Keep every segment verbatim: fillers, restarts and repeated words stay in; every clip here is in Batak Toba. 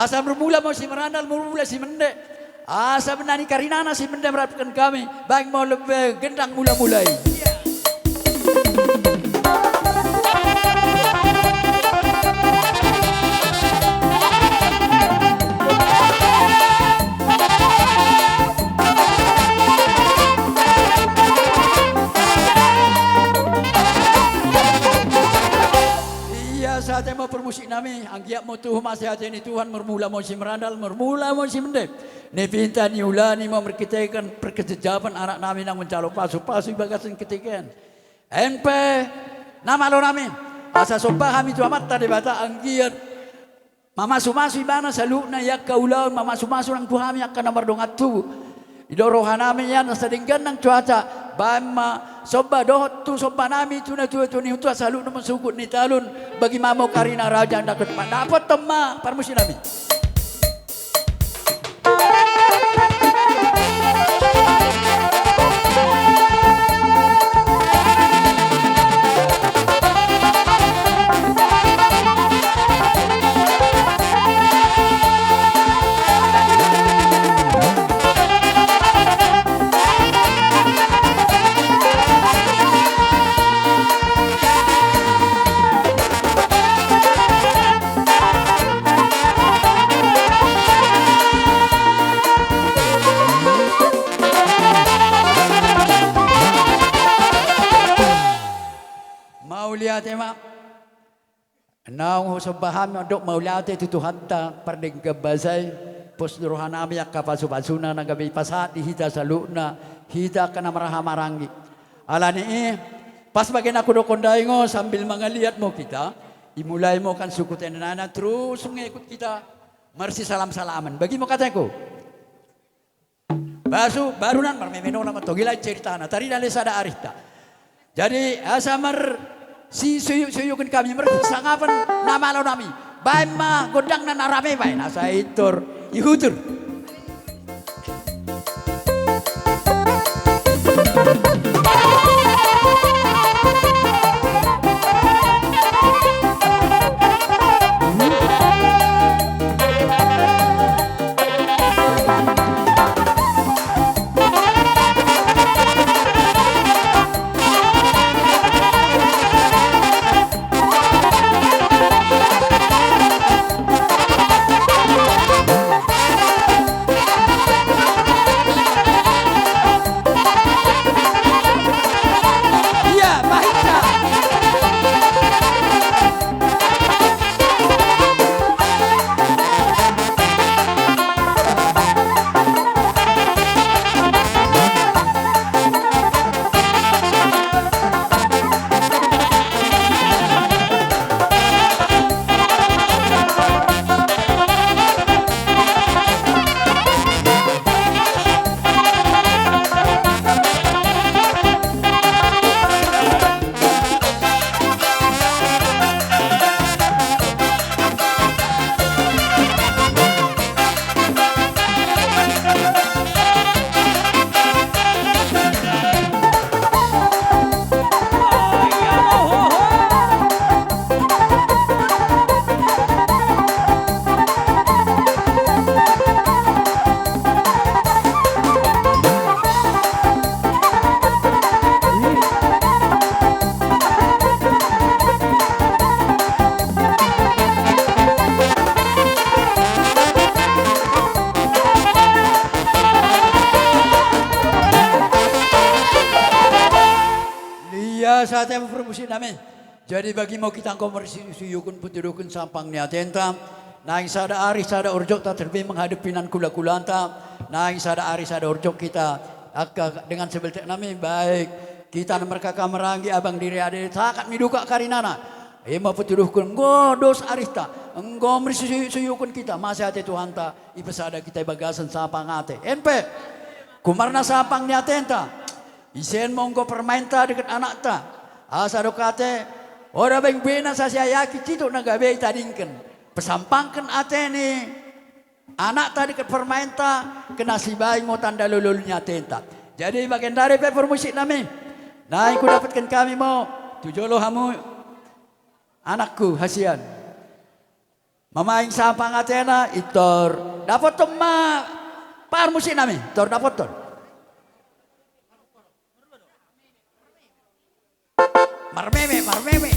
Asa marmula ma Simandal, marmula Simende. Asa bennani karinana Simende marapatkan hami, baen ma lembe gendang mula-mula i. Ia, asa ate ma parmusik nami, anggiat ma tuhu masa ate ni Tuhan, marmula ma Simandal, marmula ma Simende. Nipinta niula ni ma marhitehon parkejapan anak nami nang manjalo pasu-pasu di bagasan ketekian. Empe na malo nami, asa somba hami tu Amanta Debata anggiat mamasu-masu ibana saluhutna i angka ulaon, mamasu-masu nang tu hami angka na mardongan tubu. Didok roha nami ia na sadenggan nang cuaca, baen ma somba dohot tu somba nami tu natua-tua ni huta saluhutna ma sungkun ni talun, bagi ma mauliate karina raja na dapothon ma parmusik nami. Mauliate ma. Naung husomba hami mandok mauliate tu Tuhanta pardenggan basa i, pos ni roha nami angka pasu-pasuna na gabe dipasahat di hita saluhutna, hita angka na marhaha maranggi. Alani i, pas bagen na hudokkon daingo sambil mangaliat ma hita, dimulai ma kan sungkun ni nana, terus mengikut kita marsisalam-salaman. Bagi ma hataku. Basu, baru nan marmeme nona ma tong, i lain ceritana, tarida le sada arista. Jadi, asa marsisuyuk-suyukon hami, marsisangapan na malo nami. Baen ma gondangna na rame baen, asa intor, ihutur. Ia, asa ate ma parmusik nami. Jadi bagi ma hita anggo marsuyuk-suyukon, patuduhon sampang ni atenta. Naeng sada ari sada orjokta terlebih menghadapi nan kula-kulanta. Naeng sada ari sada orjok hita angka dengan sebeltek nami, baik hita na marhaha maranggi, abang diri ade, sahat ni dukak karinana. Ima patuduhon anggo dos arista, anggo marsuyuk-suyukon hita, masa ate Tuhanta, dipasada hita di bagasan sampang ate. Empe, kumarna sampang ni atenta. Isen ma anggo parumaenta deket anakta. Asa dok ate, ora beng bena sasiayaki cituk na gabe ditadingkon. Pasampangkon ate ni anakta deket parumaenta, kena sibaing ma tanda lolo ni atenta. Jadi bagendari pe parmusik nami. Naeng hudapothon hami ma tu jolo hamu, anakku hasian. Mamaing sapangatena, intor dapothon ma parmusiknami, intor dapothon. Marmeme, marmeme.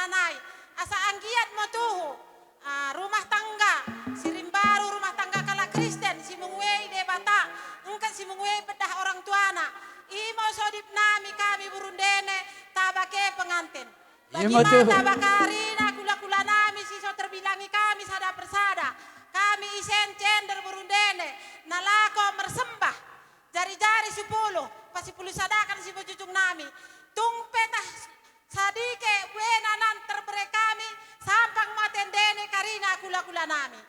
nai, asa anggiat ma tuhu, ah, rumah tangga, sirimbaru rumah tangga halak Kristen, simunguei Debata, engkan simunguei pedah orang tuana, imo sodip nami kami burundene, taba ke pengantin. Ima tuhu. Bagi ma taba karina kula-kula nami si so terbilangi kami sada persada, kami isen gender burundene, na laho mersembah, jari-jari sipulu, pasipulu sadakan sibujujung nami, tung pe tah sadike buena nan terbere kami, sampang ma tendene karina kula-kula nami.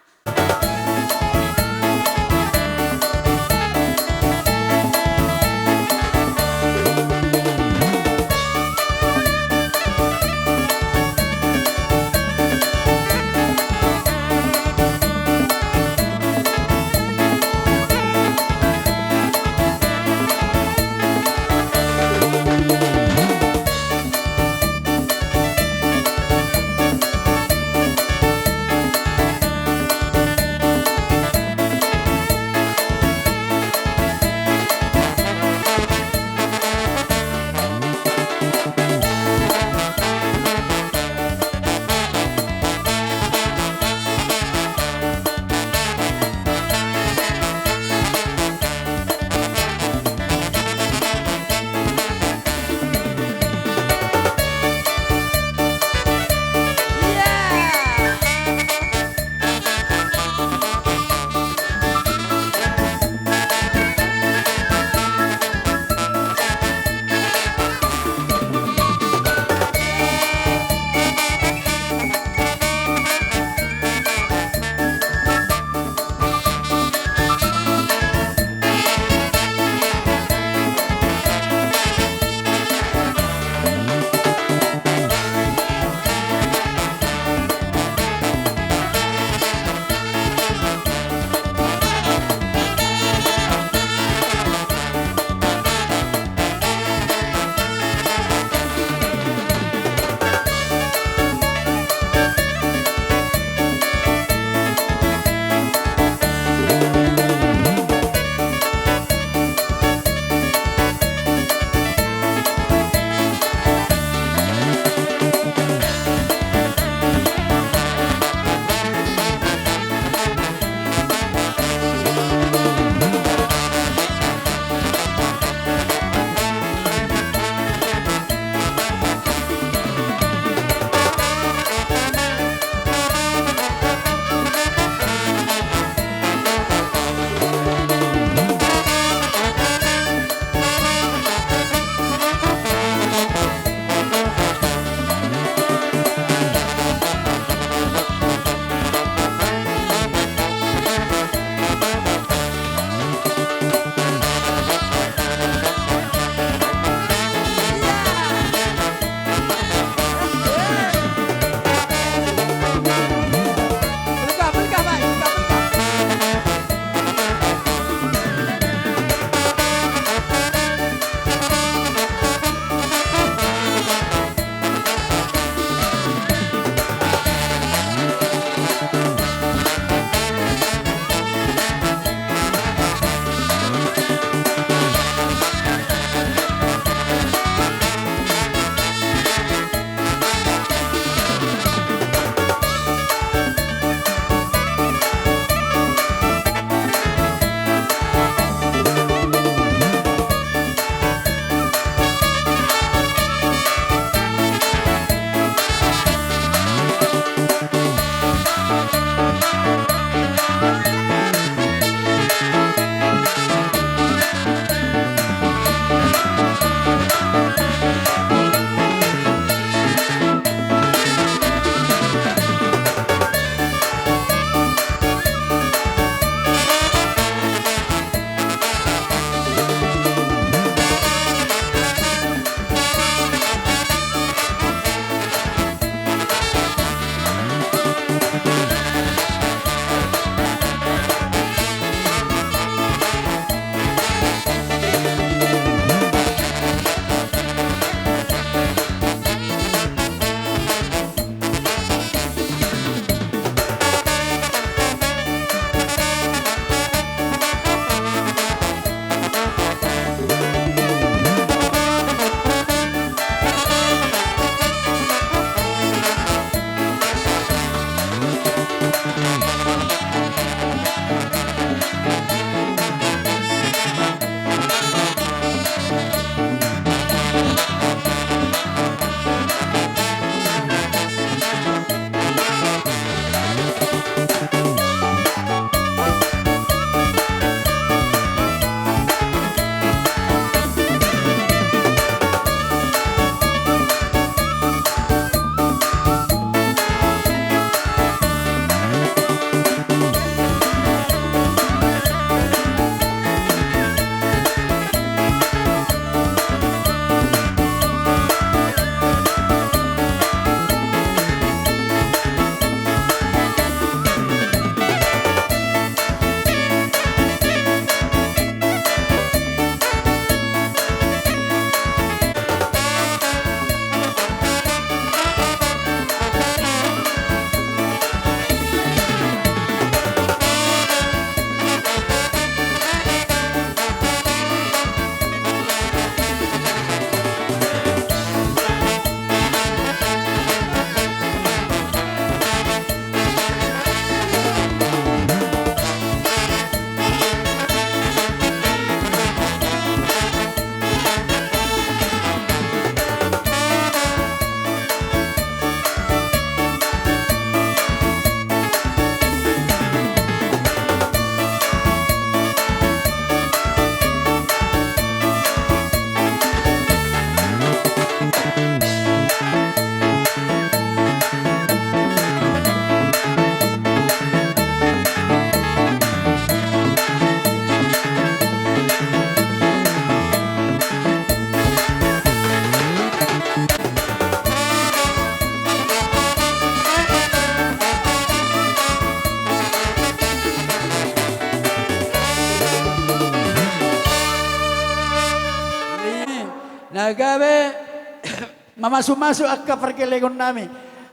Mamasumasu angka pargellengon nami.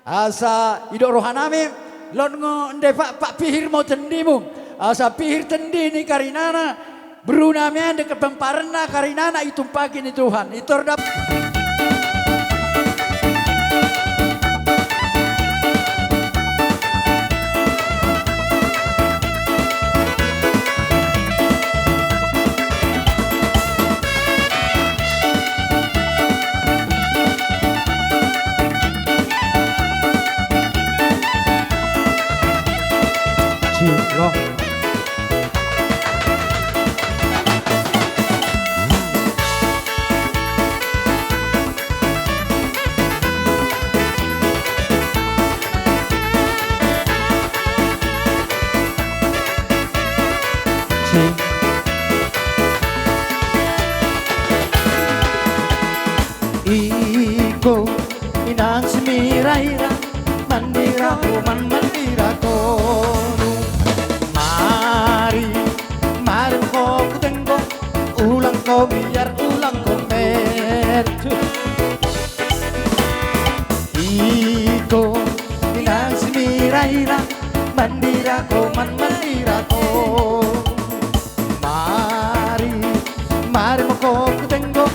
Asa didok roha nami, lot ngo nda pakpak pihirmu tendimu. Asa pihir tendi ni karinana, boru nami an dengke pomparanna karinana ditumpahi ni Tuhan. Itor dap- Iko inang si miraira, mandirak ho man mandirak ho. Mari, mari ma ho tu denggo, ulang ho biar ulang ho mel. Iko inang si miraira, mandirak ho man mandirak ho. Mari, mari ma ho tu denggo,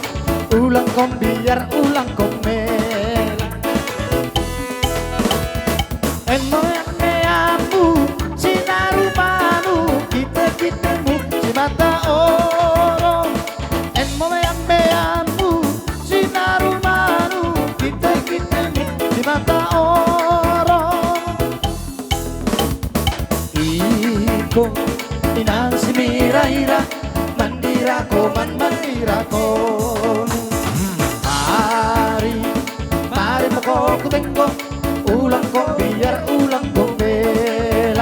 ulang ho biar ulang ho mel. Emo meamu, sinaru manu, kite kitemu, simata oro. Emo meamu, sinaru manu, kite kitemu, simata oro. Iko inang si miraira, mandirak ho man mandirak ho. Mari, mari ma ho tu denggo, ulang ho biar ulang ho mel.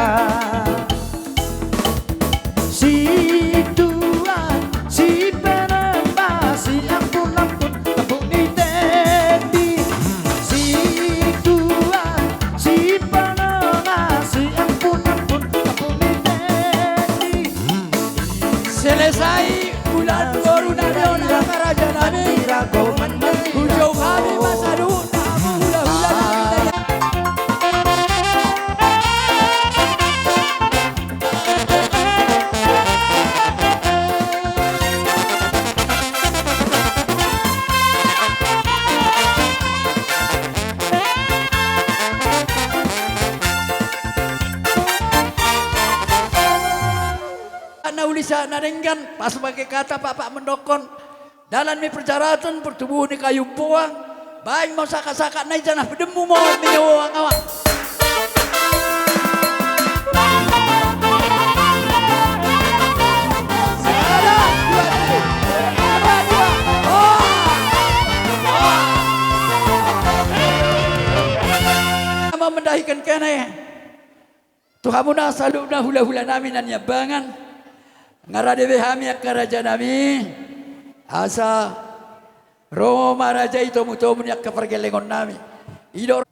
Situan, si penembas, si ampun ampun, ampun ni tendi. Situan, si penongas, si ampun ampun, ampun ni tendi. Selesai bulan boru nami on angka raja nami. Hujou hami ma saluhutna hamu hulahula nami. Na uli sahat na denggan, pas bage hata pakpak mandokkon. Dalan ni parjaraton, partubuhon ni kayu umpoang, baen ma sakasakat na i janah pedemmu ma on, minewang awa. Sada, dua, tiga. Dua, dua. Oh. Oh. Ama mendahikan kene. Tu hamuna saluhutna hulahula nami na niambangan. Nga rade be hami angka raja nami. Asa ro ma raja i tomutomu ni angka pargellengon nami. Ido.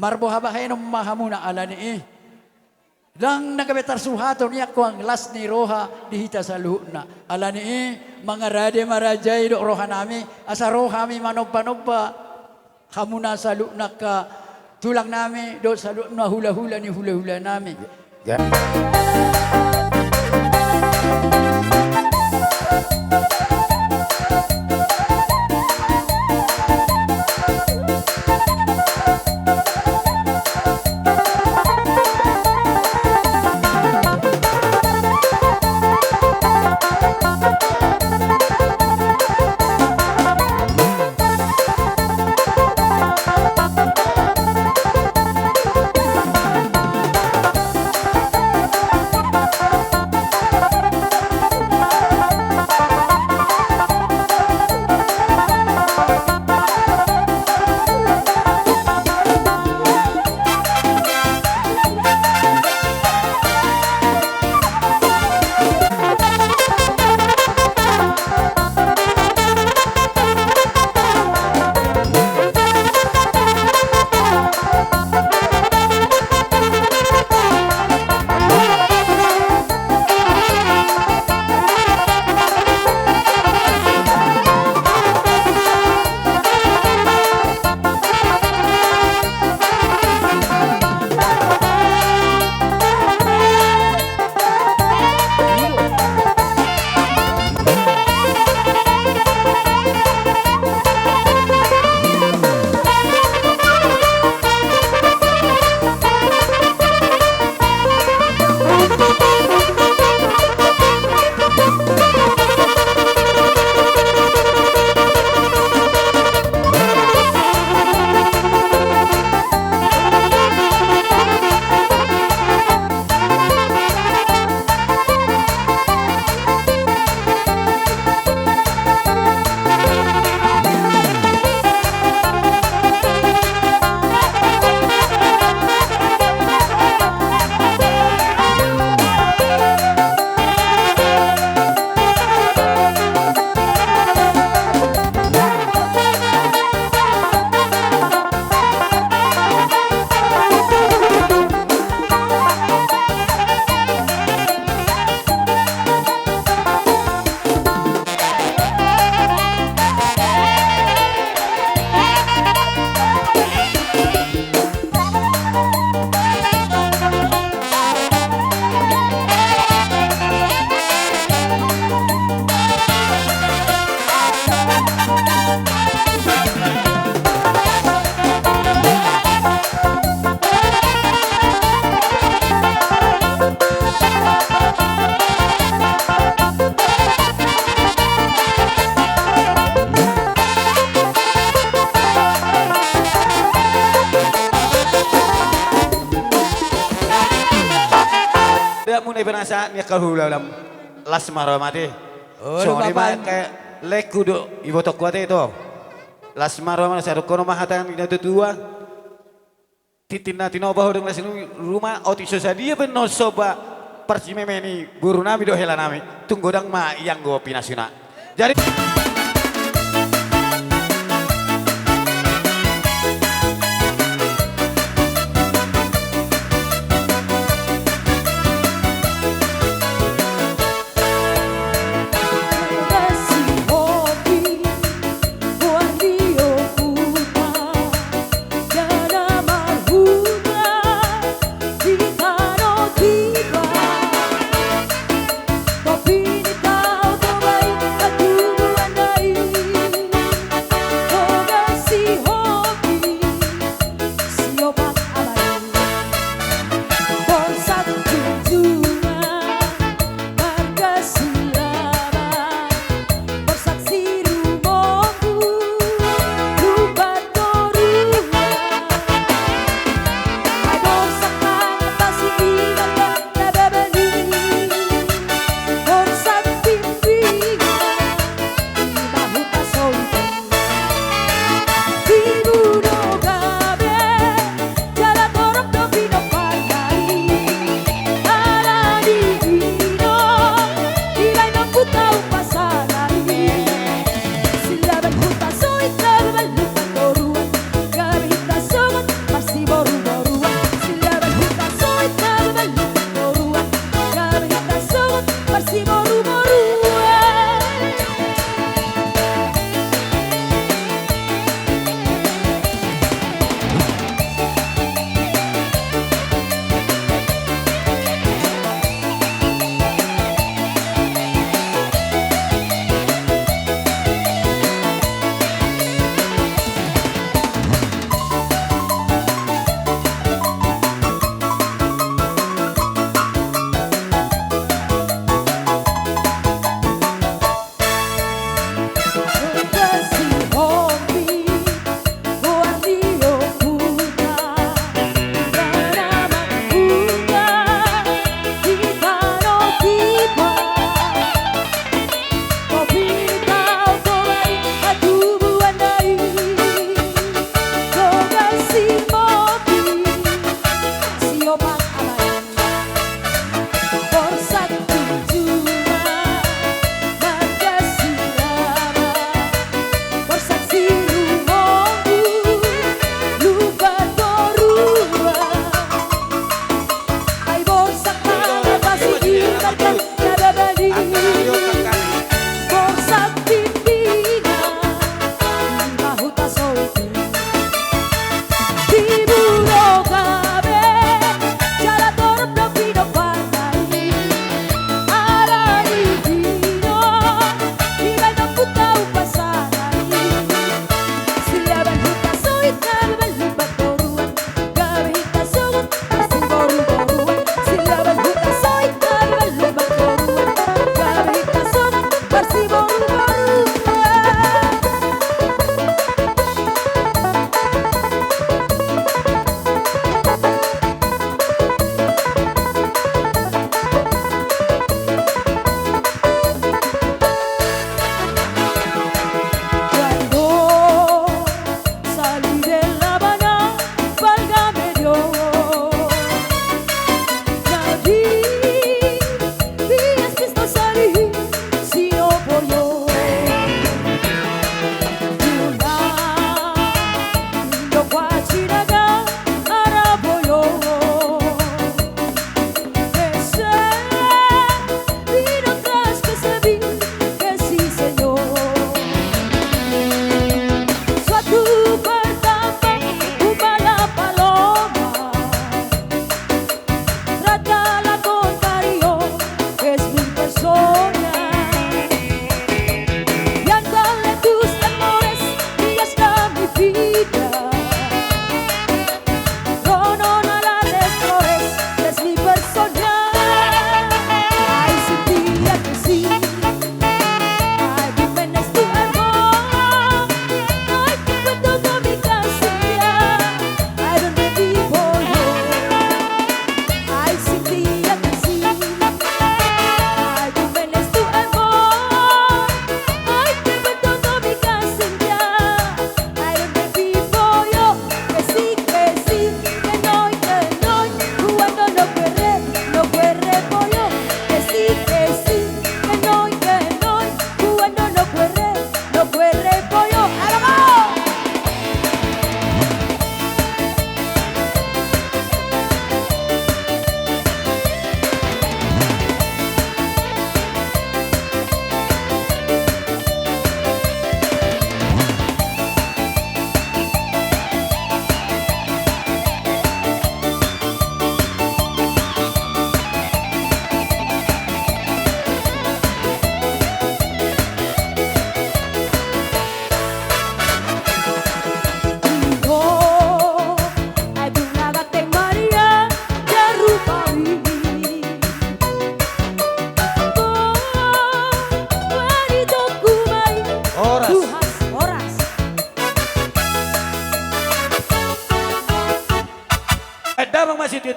Parboha bahenon ma hamuna alani i. Ndang na gabe tarsuhaton i angkuang las ni roha di hita saluhutna. Alani i mangarade ma raja i dohot rohanami, asa ro hami manomba-nomba hamuna saluhutna angka tulangnami dohot saluhutna hulahula ni hulahulanami. Dia muna penasa ni angka hulahulam. Las ma roha ma ate. Olo, songon i ma bapan. Angka laengku dohot ibotongku ate ito. Las ma roha ma, sai dungkonon ma hata ni natuatua. Tintin na tinopa, hodong na sinurung ruma, otik so sadia pe annon somba parsimeme ni borunami dohot helanami, tung godang ma i anggo pinasuna. Jadi,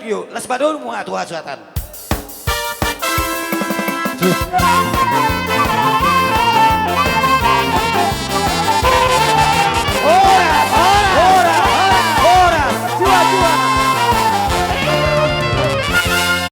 Yo, las ma domu hatuhasuhatan.